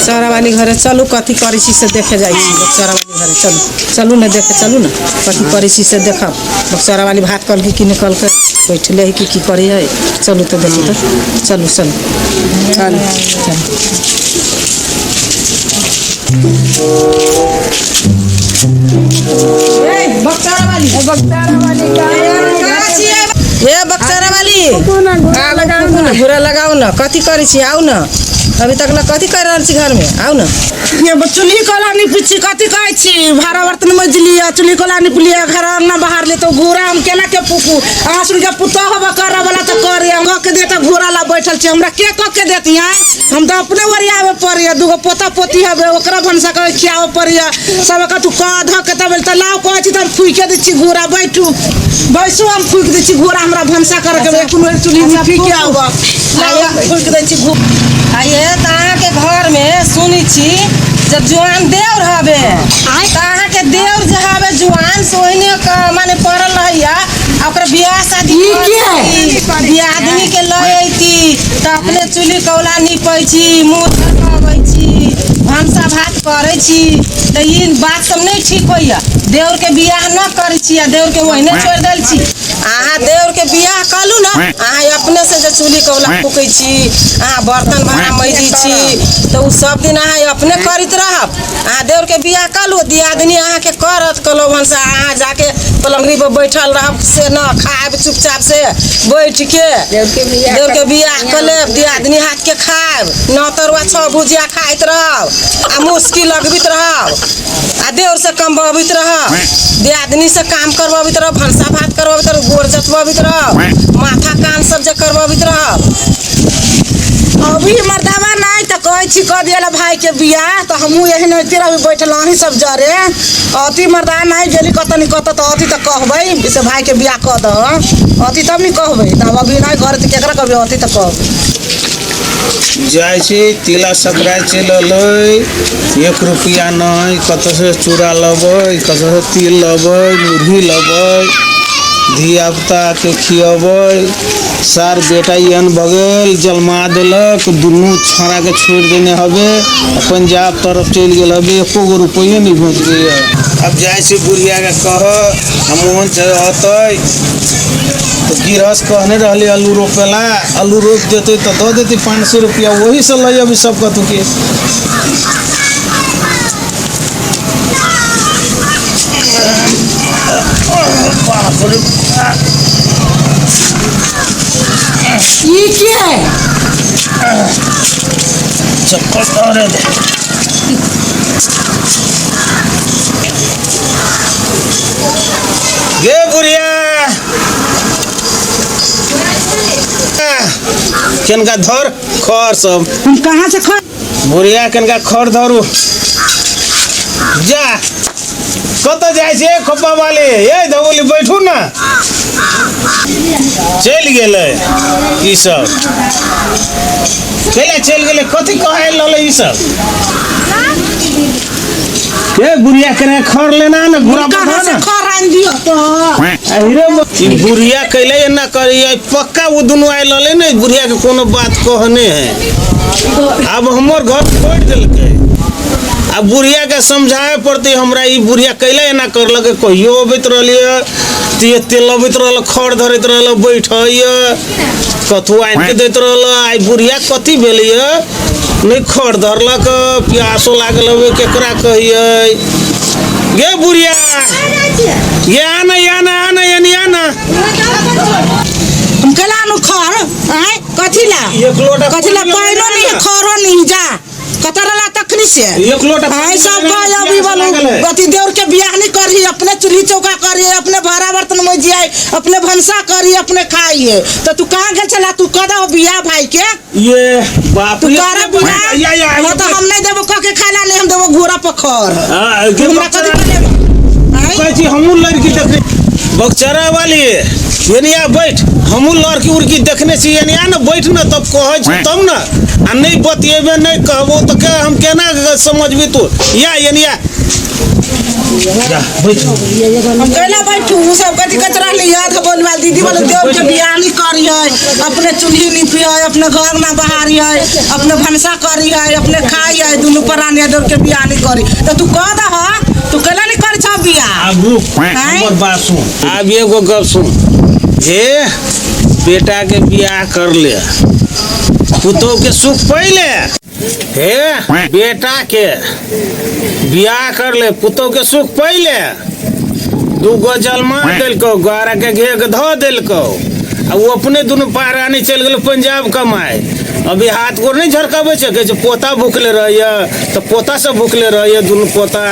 बक्सरा वाली घरे चलू, कथी करै छी से देखे जाइ छी। बक्सरा वाली घरे चलू, चलू ने देखे चलू ने, कथी करै छी से देखब। बक्सरा वाली भात कहलकै कि नहि कहलकै, बैठले है कि की करै है। चलू तऽ देखू तऽ, चलू चलू चलू चलू। बक्सरा वाली, ए बक्सरा वाली, घुरा लगाउ ने, कथी करै छी? आउ ने, अभी तक कथी कर रहल छी घरमे? आउ ने। ये चूल्ही कोला निपै छी, कथी कहै छी? भाड़ा बर्तन मजलियै, चूल्ही कोला निपलियै, घर अंगना बाहर ले, तो घूरा हम केना के फूकू? अहाँ सुन के पुतोह होबे करे वाला तऽ करे, हम कऽ के देत? घूरा ला बैठल छी, हमरा के कऽ के देत? यहाँ हम तऽ अपने ओरियाबे पड़ैया, दूगो पोता पोती हबे, ओकरा भनसा के खियाबे पड़ैया सब। तू कह धऽ के तब तऽ लाउ, कहै छी तऽ हम फूके दै छी घूरा। बैठू, बैसू, हम फूकि दै छी घूरा। हमरा भनसा करे के कोनो चूल्ही निपी के आब, फूकि दै छी घूरा। आइए तऽ अहाँके घरमे सुनै छी जब जुआन देवर हबे, तऽ अहाँके देवर जे हबे जुआन से ओहिने माने पड़ल रहैया। आ ओकरा बियाह शादी बियाह आदमी के लऽ अयती तऽ अपने चूल्ही कौला नीपै छी, मुँह धोबै छी, भनसा भात करै छी, तऽ ई बात सब नहि ठीक होइया। देवर के बियाह न करै छी आ देवर के ओहिने छोड़ि देल छी। अहाँ देवर के बियाह कलू ने, अहाँ अपने से जे चूल्ही कौला फूकै छी, अहाँ बर्तन भाड़ा मैजै छी, तऽ ओ सब दिन अहाँ अपने करैत रहब। अहाँ देवर के बियाह कलू, दियादनी अहाँके करत कलो भनसा, अहाँ जाके पलंगरी पर बैठल रहब से न खायब, चुपचाप से बैठ के देवर के बियाह कऽ लेब, दियादनी हाथ के खायब, नौ तरुआ छओ भुजिया खाइत रहब आ मुस्की लगबैत रहब आ देवर से कमबबैत रहब, दियादनी से काम करबबैत रहब, भनसा भात करबबैत रहब, गोर जतबबैत रहब, माथा कान सब जे करबबैत रहब। अभी मर्दाबा नहीं तऽ कहै छी कऽ दिअ भाई के बियाह, तऽ हमहूँ एहन होइते रहबै बैठल अहीं सब जरे। अति मर्दा नहीं गेली कतऽ नि कतऽ, तऽ अति तऽ कहबै से भाई के बियाह कऽ दह, अति तब नि कहबै। तऽ अभी नहीं घर तऽ केकरा कहबै? अति तऽ कहबै। जाइ छी, तिला संक्रान्ति चलि एलै, एक रुपैआ नहि। कतऽसँ चूड़ा लेबै, कतऽसँ तिल लेबै, मुरही लेबै, धियापुताके खियबै? सार बेटा एहन भऽ गेल, जलमा देलक, दुनू छौड़ाके छोड़ि देने हबे, पंजाब तरफ चलि गेल हबे, एको गो रुपैओ नहि भेजैए। आब जाइ छी बुढ़ियाके कह आ मोहन अतै तऽ गिरहस कहने रहली आलू रोपेला, आलू रोपि देतै तऽ दऽ देतै 500 रुपैआ, ओहीसँ लऽ अबै सब कतहुके। बाप रे बाप। ई के है? चप्पल तोड़े दे। गे बुढ़िया, केनका धर खर सब। हम कहाँ से खा? बुढ़िया, केनका खर धरू। जा, कतऽ जाइ छै खोपा वाली? ए धबोली, बैठू ने। चलि गेलै ई सब, कैला चलि गेलै? कथी कहै रहलै ई सब? ए बुढ़िया, केना खर लेना ने, घोड़ा कहाँ पर से ने खर आनि दियौ तो? अहिरे, ई बुढ़िया कैले एना करी? पक्का ओ दुनू आयल रहलै ने, बुढ़िया के कोनो बात कहने है। आब हमर घर छोड़ि देलकै। आब बुढ़िया के समझावे पड़तै हमरा। ई बुढ़िया कैले एना करलकै? कहियो अबैत रहलियै तऽ एते लबैत रहल, खर धरैत रहल, बैठैय, कथू आनि के दैत रहल। आइ बुढ़िया कथी भेलैय, नहि खर धरलक, प्यासो लागल हवे। केकरा कहियै? गे बुढ़िया, ये आना, ये आना, आना, ये आना। हम केला आनू खर? आँय, कथी ला? एक लोटा। कथी ला? पानिओ नहीं, खरो नहीं। जा, कतऽ रहला तखनी से? एक लोटा। आइ सब कह अभी बोलू, अथी देवर के बियाह नहीं करही, अपने चूल्ही चौका करी, अपने भाड़ा बर्तन मजियाई, अपने भनसा करी, अपने खाइए। तो तू कहाँ गेल छला? तू कह दहो बियाह भाई के। ये बाप तू रे। कर बियाह। या या। हाँ, तो हम नहीं देबो कह के खाला, नहीं हम देबो घोड़ा पखर। हाँ, तू हमरा कथी करेबा? आँय? कहै छी हमहूँ लड़की देखने। बकचरा वाली, यानी आ बैठ। हमहूँ लड़की उड़की देखने छी। यानी आ ने, बैठ ने, तब कहै छी तब ने। आ नहि बतियेबे, नहि कहबो तऽ के हम केना समझबी? तू या, यानी आ। जा बैठ। हम कैला बैठू? उ सब कथी कहत रहली याद बोलवा दीदी बोले देव के बियाह नहीं करी है, अपने चूल्ही नीपी है, अपने घर ना बहारी है, अपने भनसा करी है, अपने खाई है, दुनू प्राणी देव के बियाह नहीं करी। तो तू कह दह, तू कैला नहीं करी छौ बियाह? आब रुक, हमर बात सुन। आब एगो गप सुन, जे बेटा के बियाह कर ले, पुतोह के सुख पहिले। हे बेटा के बियाह कर ले, पुतोह के सुख पहिले। दूगो जलमा देलको, गारा के घेर के धो देलको, आ ओ अपने दुनू पहाड़ानी चलि गेल पंजाब कमाए। अभी हाथ गोर नहीं झरकाबै छै, कहै छै पोता भुखले रहैया, तऽ पोता सब भुखले रहैया दुनू पोता,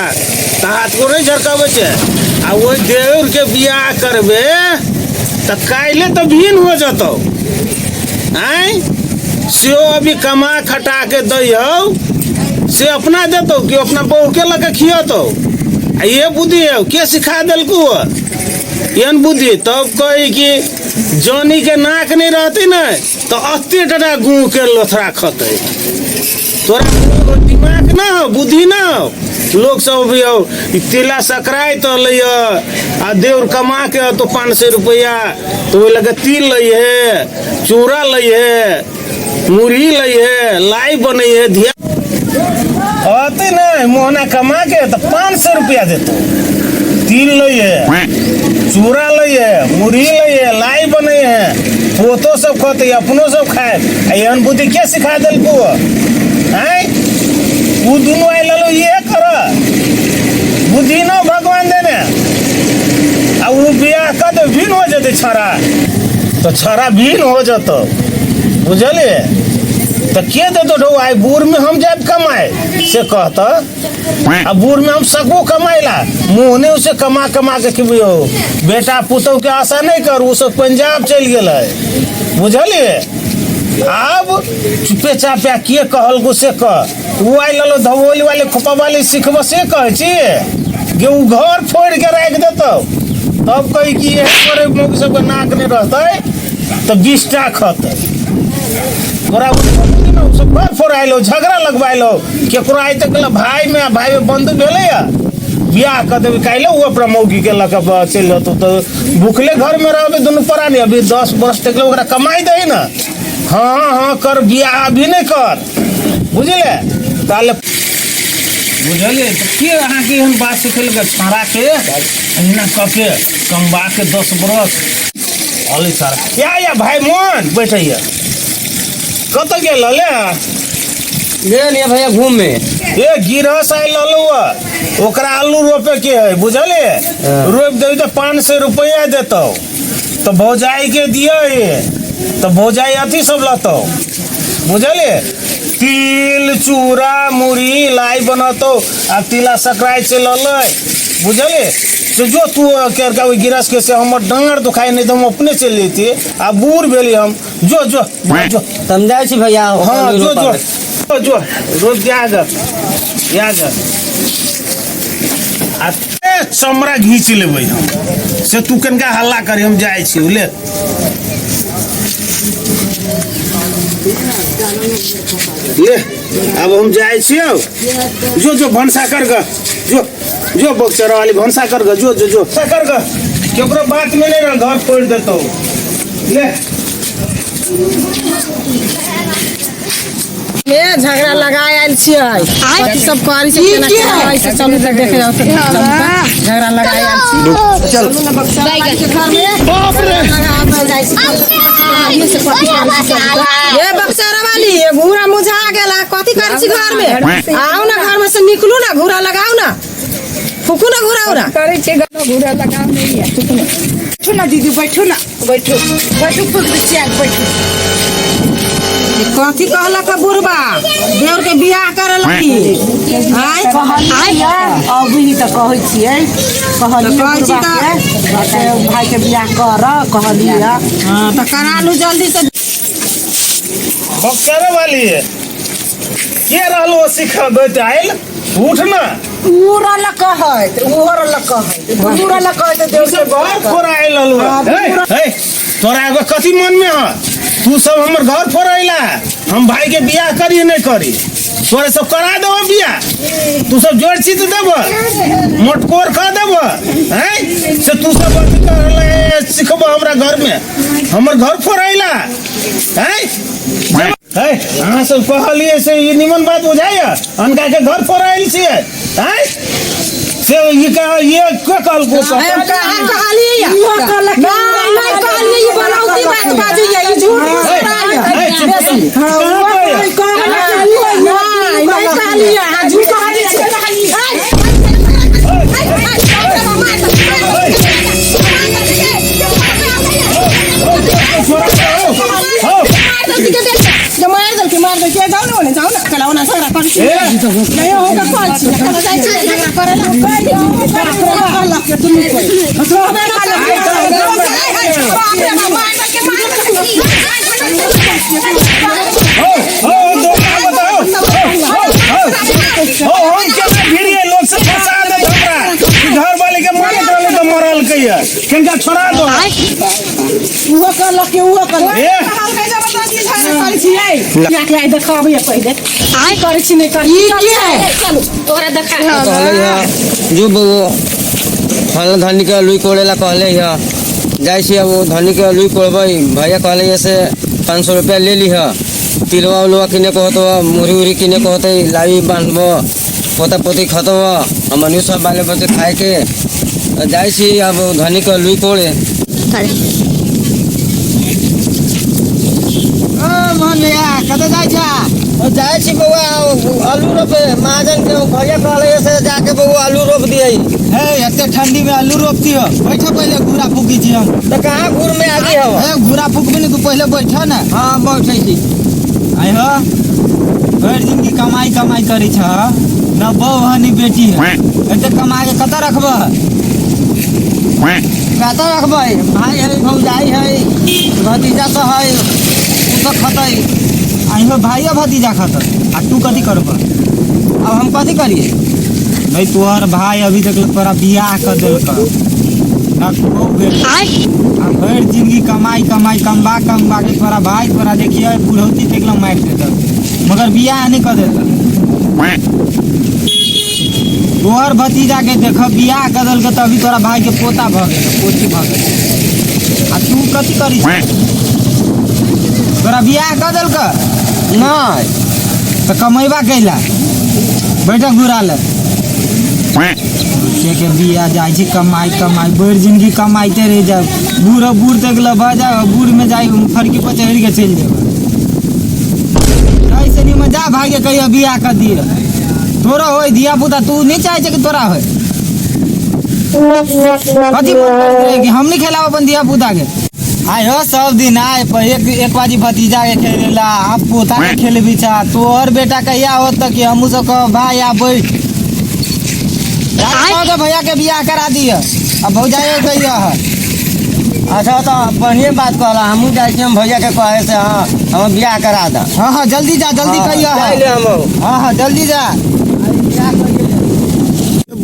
तऽ हाथ गोर नहीं झरकाबै छै। आ ओहि देउर के बियाह करबे तऽ काल्हि तऽ भिन्न हो जतौ। आँय से अभी कमा खटा के दै हौ, से अपना देतौ कि अपना बहू के लऽ के खियतौ? आ ये बुद्धि है के सिखा देलकू एहन बुद्धि? तब कही कि जनी के नाक नहीं रहती ने तो अस्सी टका गू के लोथरा खतै। तोरा दिमाग ना हो, बुद्धि ना हो। लोग सब भी हो तिला सकराइत अलै आ देउर कमा के तो 500 रुपया, तो ओहि लगे तिल लै है, चूड़ा लै है, मुरही लै है, लाई बनै है। धिया अते नहीं मोहना कमा के तो 500 रुपया देतो, तिल लै है, चूड़ा लै है, मुरही लै है, लाई बनै है, पोतो सब खतै, अपनो सब खाए। आ एहन बुद्धि के सिखा देलकू? आँय उ दुनू आइ ललो ये कर बुद्धि न भगवान देने। आ उ बियाह कर दे भिन्न हो जेतै छड़ा, तो छड़ा भिन्न हो जतौ, बुझलिए? तो के देतो ढौ? आइ बूढ़ में हम जायब कमाए से कहत, आ बूढ़ में हम सकबो कमाइला? मुँह उसे कमा कमा के खिबियो। बेटा पुतोह के आशा नहीं कर, उ सब पंजाब चलि गेलै, बुझलिए? आब चुपे चापा के कहलको से कह। उ आइ ललो धबोली वाले खोपा वाले सिखबो से कहै छी कि उ घर फोड़ि के राखि देतौ। तब कही कि एहन करे मौगी सबके नाक नहीं रहतै तऽ 20 टा खतै। तोरा सब घर फोड़ाइलो, झगड़ा लगवाइलो केकरो आइ तक भाई में, भाई में बंधु भेलैया? बियाह कऽ देबै काल्हि, उ अपना मौगी के लऽ के चलि जेतौ, तऽ भुखले घर में रहबै दुनू प्राणी। अभी 10 वर्ष तक ओकरा कमाइ दही ने। हाँ हाँ कर बियाह, अभी नहीं कर, बुझले? ताले बुझलिए? तऽ के अहाँके एहन बात सिखेलकै? छाड़ा के अहिना कऽ के कमबा के 10 बरस अलै सारा। या या भाई मोहन बैठैया, कतऽ गेल हले? गेल ये भैया घूमे। ए गिरहस आयल रहलौ, ओकरा आलू रोपे के है, बुझलिए? रोपि देबै तऽ 500 रुपया देतौ, तऽ भौजाई के दियै, तऽ भौजाई अथी सब लतौ, बुझलिए? तिल चूड़ा मुरही लाई बनतौ। आ तिला सकराइत से ललै, बुझलिए? से जो तू करके ओहि गिरहस के से हमर डाँड़ दुखाइ, नहि तऽ हम अपने चलि जैतियै, आ बूढ़ भेली हम। जो जो जो। तऽ हम जाइ छी भैया। हाँ जो जो जो जो रोज जा ग या ग आ चमड़ा घींच लेबै हम, से तू कनिका हल्ला करी, हम जाइ छी। ले ले, अब हम जाइ छियौ। जो जो भनसा कर ग, जो जो बक्सरा वाली भनसा कर ग, जो जो जो कर ग, केकरो बात में नहीं रह, घर फोड़ देतौ। ले ए झगड़ा लगा आयल छियै, कथी सब करै छै, केना केना करै छै, चलू तऽ देखे जाउ तऽ, चलू तऽ झगड़ा लगा आयल छी। चलू ने बक्सा वाली के घर में। बाप रे, जाइ छी से कथी करै छै। ए बक्सरा वाली, ए घूरा मुझा गेल, अहाँ कथी करै छी घर में? आउ ना घर में से निकलू ना, घूरा लगाउ ना, फूकू ना घूरा उरा करै छै, घूरा लगाउ नहीं है। बैठू ना दीदी, बैठू ना, बैठू बैठू, फूक दै छियै, बैठू। कथी कहलक बुढ़बा देवर के बियाह करे लगी? आँय? कहलियै अभी तऽ कहै छियै, कहलियै तऽ कहै छी बुढ़बा के से भाई के बियाह कर कहलियै। हाँ, तऽ करा लू जल्दी से। बक्सरे वाली के रहलो सिखबैत आयल? उठ ना। उ रहल कहैत, उहो रहल कहैत, दुनू रहल कहैत देव के घर फोड़ायल रहलो। हे तोरा एगो कथी मन में है? तू सब हमर घर फोड़ैला, हम भाई के बियाह करी नहीं करी? तोरे सब करा देबो बियाह तू सब जोड़ छी तऽ देबो मोटकोर कऽ देबो हैं से तू सब अथी करले सिखबो हमरा घर में हमर घर फोड़ैला हैं है अहाँ सब कहलियै से ई निमन बात बुझाइए अनका के घर फोड़ायल छियै हैं से ई कह ये के कहलको सब कहाँ कहलियै या? नहीं नहीं कहलियै ई बनौती बात बाजैया ई झूठ है, चुप हाँ, कहाँ उहो कहैया? कहलक उहो नहीं नहीं कहलियै अहाँ झूठ कहलियै मार देलकै मार देलकै जाउ ने ओने जाउ ने कला ओना झगड़ा करै छी नहीं हो के कहै छी कला जाइ छी झगड़ा करै ला कहलक के दुनू कोइ हो हो दोगला बताओ हो हो हो हम केना भिड़िए लोग से फंसा दे हमरा ई घर वाले के मारत रहले तऽ मरल कहिया किनका छोड़ा दो उहो कहलक के उहो कहलक ए कहलकै जबरदस्ती झगड़ा करै छियै यहाँ के आइ देखाबैया पहिले आइ करै छी नहि करै ई के है? चलू तोरा देखा कहले है जो बउआ फलना धनी के लुई कोड़े ला कहले है जाइ छी अब वो धनी के लुई कोड़बै भैया कहले है से 500 रुपया ले लीह तिलवा उलवा किने को होतो मुरही उरी किने को होते लाई बांधबो पोता पोती खतो हमनी सब बाले बच्चे खाए के जाइ छी अब धनी के लुई कोड़े। ओ मोहन भैया कतऽ जाइ छा? ओ जाइ छी बौआ आलू रोपे महाजन के भैया कहले से जाके बौआ आलू रोप दियै। हे एते ठंडी में आलू रोपती हो बैठो पहले घूरा फूकी छी हम। तऽ कहाँ घूर में आगी हव? हे घूरा फूकबी ने तू पहले बैठ ना। हाँ बैठै छी। आइ हो भरि जिंदगी कमाई कमाई करै छ न बहू है न बेटी है एते कमा के कतऽ रखबह? कतऽ रखबै भाई है भौजाई है भतीजा सब है ओ सब खतै। आइ हो भाइयो भतीजा खतै आ तू कथी करबह? अब हम कथी करिए? भाई तोहर भाई अभी तक तोरा बियाह कर देलक न बहू भेल आ भरि जिंदगी कमाई कमाई कमबा कमबा के तोरा भाई तोरा देखिए बुढ़ौती तक मारि देतक मगर बियाह नहीं कर देतक। तोहर भतीजा के देख बियाह कर देलक तऽ अभी तोरा भाई के पोता भऽ गेल पोती भऽ गेल आ तू कथी करी? तोरा बियाह कर देलक? नहीं। तऽ कमेबा कैला? बैठक घुरा ले के के बियाह जाइ छी कमाई कमाई भरि जिंदगी कमाइते रहि जाब बूढ़ बूढ़ तक ल भऽ जाब बूढ़ में जाइ फरकी पर चढ़ि के चलि जेब। ऐसे नहीं जा भाई के कहियो बियाह कर दिए तोरा होय धिया पुता तू नहीं चाहे कि तोरा होय कथी मन करैत रहे कि हम नहीं खेलाब अपन धिया पुता के? आइ हो सब दिन आइ पर एक एक बाजी भतीजा के खेलेला आप पोता के खेलबी छा तोहर बेटा कहिया होत त कि हमहू सब कहब भाई आ बैठ जा भैया के बियाह करा दिय आ भौजाइयो कहिया है। अच्छा तो बढ़िया बात कहला हमहू जाइ छी हम भैया के कहे से हाँ हम बियाह करा द। हाँ हाँ जल्दी जा जल्दी कहिया जाइ ले हम। हाँ हाँ जल्दी जा।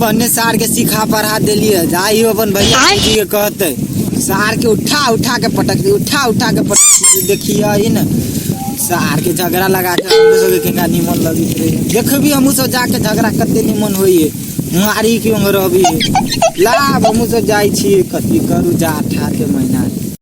बन्ने सार के सिखा पढ़ा देलिए जाइयो अपन भैया जी के कहते सार के उठा उठा के पटक दी उठा उठा के पटक दी देखिए ई न सार के झगड़ा लगा के हमरो सबके केना निमन लगैत रहे देखबी हमहू सब जाके झगड़ा कते निमन होइए मारी के रहबी लाभ हमहू सब जाइ छियै कथी करू जा ठार के महीना।